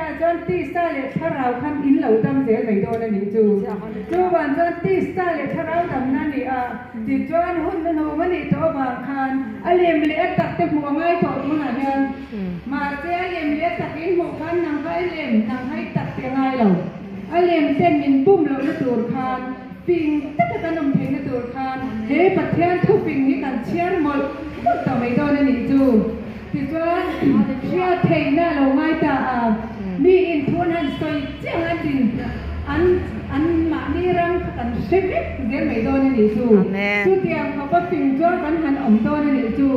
Hetah chuan tisa leh thlarau khan in lo dam zel mai dawn a nih chu. Chuvang chuan tisa leh thlarau damna a ni a, tichuan hun hnuhnung a nih tawh avang khan a lem leh a tak te hmuh a ngai tawh tunah hian. Mahse a lem leh a tak in hmuh khan nang kha i lem, nang kha i tak tih a ngai lo. A lem ten min bum lohna tur khan fing taka kan awm theihna tur khan he Pathian thufing hi kan chhiar mawlh mawlh tawh mai dawn a nih chu. Tichuan, hriat theihna a lo ngai ta a, mi inthu an han sawi chiang an din an an mahni ram kha kan hre vek zel mai dawn a nih chu. Chutiang khawpa fing chuan kan han awm dawn a nih chu.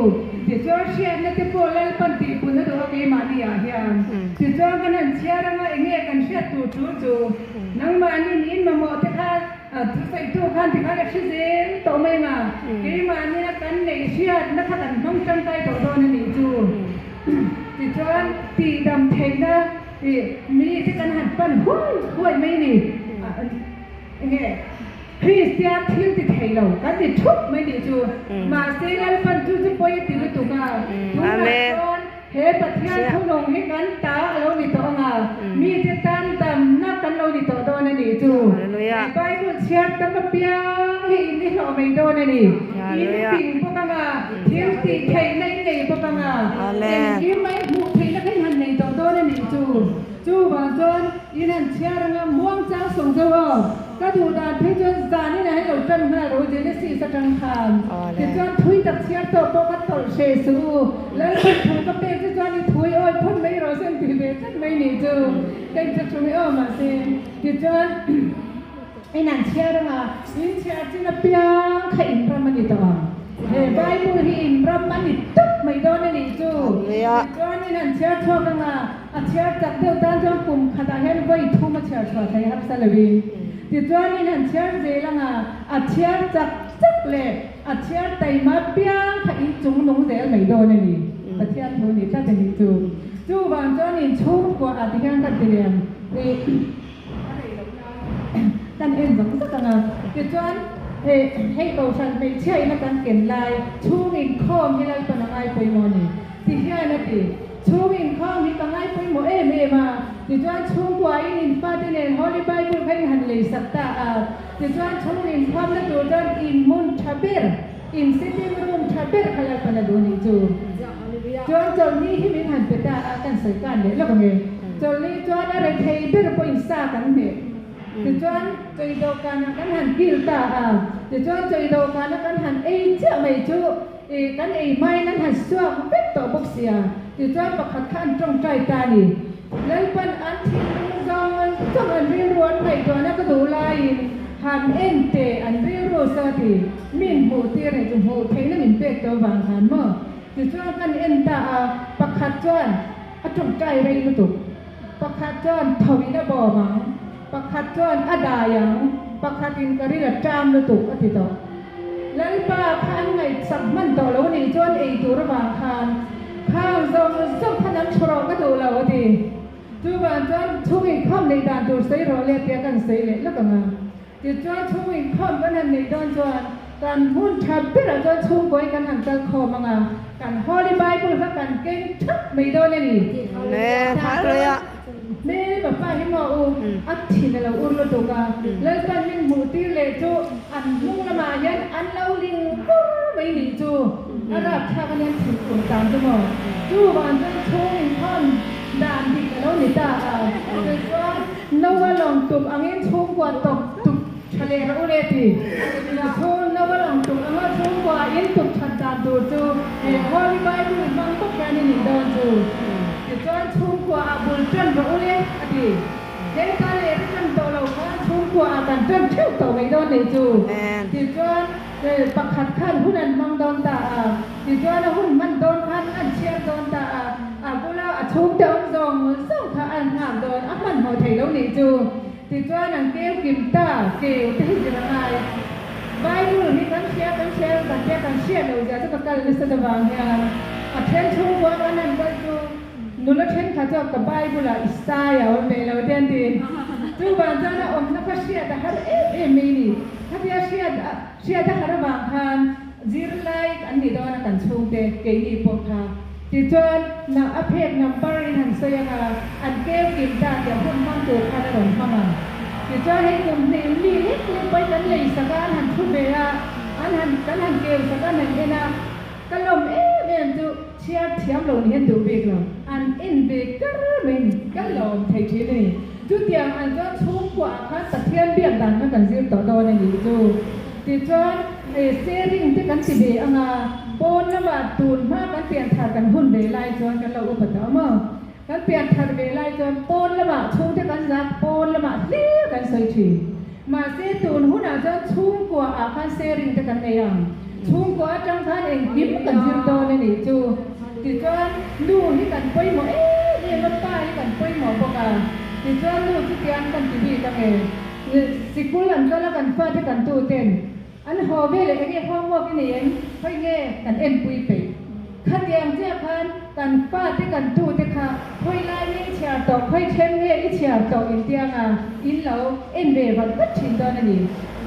Tichuan, hriatna te pawh Lalpan tihpun a duh a keimahni ah hian. Tichuan, kan han chhiar anga enge kan hriat tur chu chu nangmahni niin mamawh te kha Thusawitu khan tikhan a hre zel tawh mai anga, keimahnia kan neih hriatna kha kan hmang tangkai tawh dawn a nih chu. Tichuan, tihdam theihna mite kan han pan huai huai mai ni. Enge Kristian thil ti thei lo kan ti thup mai nih chu. Mahse, Lalpan chu chu pawi a ti lutuk a, tunah chuan, He Pathian thunung hi kan ta a lo ni tawh anga, mite tan damna kan lo ni tawh dawn a nih chu. He Bible chhiar tam apiang hi in i hlawh mai dawn a ni. In fing bawk anga, thil tih theihna in nei bawk anga, engkim mai hmuh theihna kha in han nei tawh dawn a nih chu. Chuvang chuan in han chhiar anga muang chang sawng zo aw. Ka duh dan phei chuan zanin ah hian lo tan nghal ro Genesis atang khan. Tichuan thui tak chhiar tawh pawh ka tawlh hreh suh u. Lalpan thu ka pek chu chuan i thui awi phawt mai rawh se an ti ve tlat mai nih chu. Ka inchhe thu mai aw mahse tichuan in an chhiar anga in chhiar chin apiang kha in ram a ni tawh ang. He Bible hi in ram a ni tawp mai dawn a nih chu. Tichuan in an chhiar chhuak anga. A chhiar chak deuh tan chuan kum khatah hian vawi thum a chhiar chhuah thei harsa lovin. Tichuanin han chhiar zel anga a chhiar chak chak leh a chhiar taima piang kha in chung nung zel mai dawn a ni. Pathian thu ni tlat a nih chu. Chuvang chuan in chhungkua ah tihian kan ti leh ang ih a rei loh nan kan en zawk zawk anga tichuan hei kohhran hmeichhia ina kan ken lai chhung inkhawm hi Lalpan a ngai pawimawh a ni. Tihian a ti. Chhung inkhawm hi ka ngai pawimawh em em a, tichuan chhungkuain in fate nen Holy Bible kha in han lei sak ta a, tichuan chhung inkhawmna tur chuan in hmun tha ber, in sitting room tha ber kha Lalpan a duh nih chu. Chuan chawlhni hi min han pe ta a, kan sawi kan leh lawk ang e. Chawlhni chuan a rethei ber pawhin sa kan hmeh. Tichuan chawi dawhkanah kan han kil ta a, tichuan chawi dawhkana kan han ei chiah mai chu, I kan ei hmain an han suak vek tawh bawk sia, tichuan pakhat kha an tawngtai ta a ni. Lalpan an thinlung zawng zawng an rilru an ngaihtuahna ka duh laiin han en teh an rilru sa ti min hmuh tir hei chu hmuh theihna min pek tawh vang khan maw? Tichuan kan en ta a, pakhat chuan a tawngtai rei lutuk, pakhat chuan thoin a bawm ang, pakhat chuan a dai ang, pakhatin ka ril a ṭam lutuk a ti tawh. Lalpa kha an ngaihsak hman tawh lo nih chuan ei tur avang khan khang zawng zawng kha nang chhu rawh ka duh lo a ti. Chuvang chuan chhung inkhawm neih dan tur sawi rawh le tia kan sawi leh lawk ang a. Tichuan chhung inkhawm kan han neih dawn chuan kan hmun tha berah chuan chhungkawi kan han kal khawm ang a, kan Holy Bible kha kan keng thap mai dawn a ni. Amen. Hallelujah. Hmel papa hi maw u, a thin a lo ur lutuk a, Lalpan min hmuh tir leh chu an hnung lamah hian an lo ling vur mai nih chu a rapthlak a nia thin ur tan chu maw. Chuvang chuan chhung inkhawm dan dik a lo ni ta a, tichuan Noa lawng tuk angin chhungkua tawp tuk tha leh rawh u le ti. Chhung Noa lawng tuk anga chhungkua in tuk that dan tur chu he Holy Bible hmang bawk hian i nih dawn chu. Tichuan chhungkua ah bul tan rawh u le a ti. Heta leh ka tan tawh lo khan chhungkua ah kan tan theuh tawh mai dawn nei chu. Tichuan pakhat khan hun an hmang dawn ta a, tichuan a hun hman dawn khan an chhiar dawn ta a, a bula a chhungte awm zawng zawng kha an nghak dawn a hmanhmawh thei lo nih chu. Tichuan an keu kim ta, keu te hi zir a ngai. Bible hi kan hria kan hria kan tia kan hriat loh zia chu ka kal nasa ta vang hian a then chhungkua kan han kal chu nula thenkhat chuan ka Bible ah Isaiah a awm ve lo te an ti. Chuvang chuan a awmna kha hriat a har em em mai ni. Khatia hriat hriat a har avang khan zirlai an nih dawn a kan chhungte keini pawh kha. Tichuan, na a phek number in han sawi ang a, an keu kim ta tih a hun hmang tur khan a rawn hmang ang. Tichuan hei kum hnih mi lek lek pawhin kan lei sak a, an han thu ve a, an han kan han keu sak a, an han en a, ka lawm em em chu chhiar thiam lo ni hian duh bik lo, an en ve kar mai ni, ka lawm thei thin a ni. Chutiang ang chuan chhungkuaah khan Pathian biak dan kha kan zir tawh dawn a nih chu. Tichuan, sharing te kan ti ve ang a, pawn lamah tun hma kan pian thar kan hun ve lai chuan kan lo upa tawh maw? Kan pian thar ve lai chuan pawn lamah chhungte kan zak pawn lamah hlir kan sawi thin. Mahse tun hunah chuan chhungkuaah khan sharing te kan nei ang. Chhungkua atang khan engkim kan zir dawn a nih chu. Tichuan nu hi kan pawimawh em em a, pa hi kan pawimawh bawk a. Tichuan nu chutiang kan ti bik ang e. Sikul an kal a kan fate kan tu ten an haw ve leh enge homework i nei em? Khawi nge kan enpui peih? Khatiang chiah khan kan fate kan tu te kha khawi lai nge i chhiar tawh, khawi then nge i chhiar tawh intiang a in lo en ve vat vat thin dawn a ni.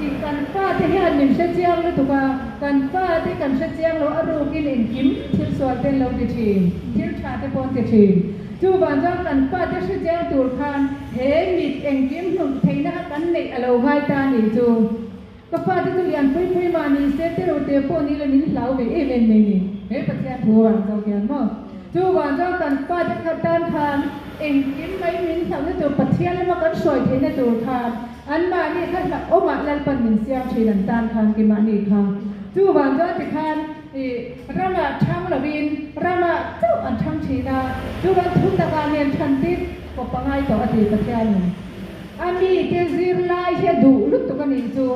I kan fate hian min hre chiang lutuk a, kan fate kan hre chiang lo a rukin engkim thil sual te an lo ti thin, thil tha te pawh an ti thin. Chuvang chuan kan fate hre chiang tur khan he mit engkim hmuh theihna kha kan neih a lo ngai ta a nih chu. Ka fate chu lian pui pui mah ni se tero te pawh ni la min hlau ve em em mai ni. He Pathian thu avang zawk hian maw. Chuvang chuan kan fate kha tan khan engkim mai min hlauhna tur Pathian lama kan hruai theihna tur khan anmahni kha hlauhawmah Lalpan min siam thin an tan khan kimahni kha. Chuvang chuan tikhan I ramah thang lovin ramah chauh an thang thin a, chuan thu takah nen than tir kawp a ngai tawh a ti Pathianin. A mite zirlai hi a duh lutuk a nih chu.